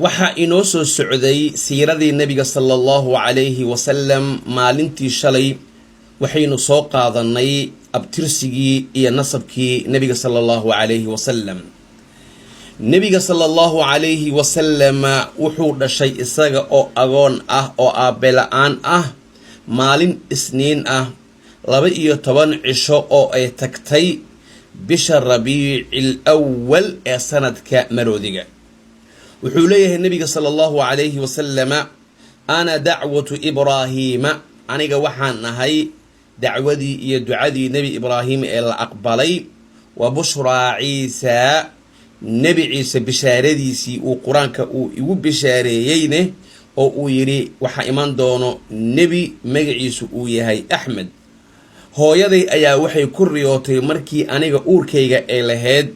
Waxaa inoo soo socday siiradii Nebiga sala Allahu calayhi wasalam. Maalintii shalay waxaynu soo qaadanay abtirsigii iyo nasabkii Nebiga sala Allahu calayhi wasalam. Nebiga sala Allahu calayhi wasalam wuxuu dhashay isaga oo agoon ah oo aabe la-aan ah, maalin Isniin ah, 12 cisho oo ay tagtay bisha Rabiicil Awal ee sanadka Maroodiga. Wuxuu leeyahay Nebiga sala Allahu calayhi wasalama: "Ana dacwatu Ibraahiima", aniga waxaan ahay dacwadii iyo ducadii Nebi Ibraahim ee la aqbalay, wa bushraa Ciisaa, Nebi Ciise bishaaradiisii uu Qur-aanka uu igu bishaareeyeyne, oo uu yidhi waxaa iman doono nebi magaciisu uu yahay Axmed. Hooyaday ayaa waxay ku riyootay markii aniga uurkayga ay lahayd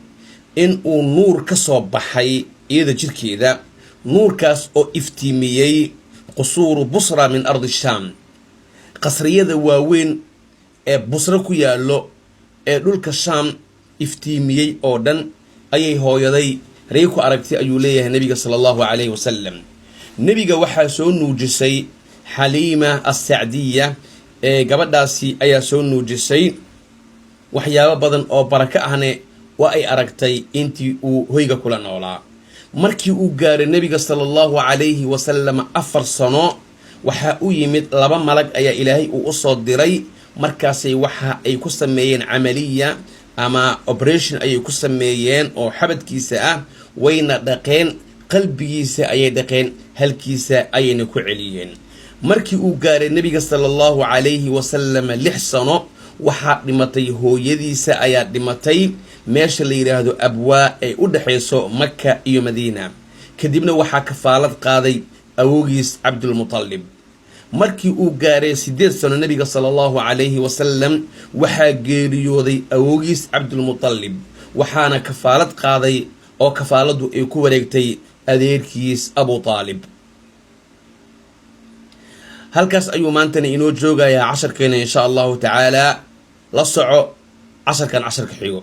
in uu nuur ka soo baxay iyada jirkeeda, nuurkaas oo iftiimiyey qusuuru Busra min ardi Shaam, qasriyada waaweyn ee Busro ku yaallo ee dhulka Shaam iftiimiyey oo dhan ayay hooyaday rey ku aragtay, ayuu leeyahay Nebiga sala Allahu calayhi wasalam. Nebiga waxaa soo nuujisay Xaliima Assacdiya ee gabadhaasi ayaa soo nuujisay. Waxyaabo badan oo barako ahne waa ay aragtay intii uu hoyga kula noolaa. Markii uu gaaray Nebiga sala Allahu calayhi wasalam 4 sano, waxaa u yimid laba malag ayaa Ilaahay uu u soo diray. Markaasay waxa ay ku sameeyeen camaliya ama operation ayay ku sameeyeen oo xabadkiisa ah, wayna dhaqeen, qalbigiisa ayay dhaqeen, halkiisa ayayna ku celiyeen. Markii uu gaaray Nebiga sala Allahu calayhi wasalam 6 sano, waxaa dhimatay hooyadiisa ayaa dhimatay meesha la yidhaahdo Abwaa ay u dhexayso Maka iyo Madiina. Kadibna waxaa kafaalad qaaday awoogiis Cabdulmutalib. Markii uu gaaray 8 sano Nebiga sala Allahu calayhi wasalam, waxaa geeriyooday awoogiis Cabdulmutalib, waxaana kafaalad qaaday oo kafaaladu ay ku wareegtay adeerkiis Abu Aalib. Halkaas ayuu maantana inoo joogayaa casharkeena, insha Allahu tacaala. La soco casharkan casharka xigo.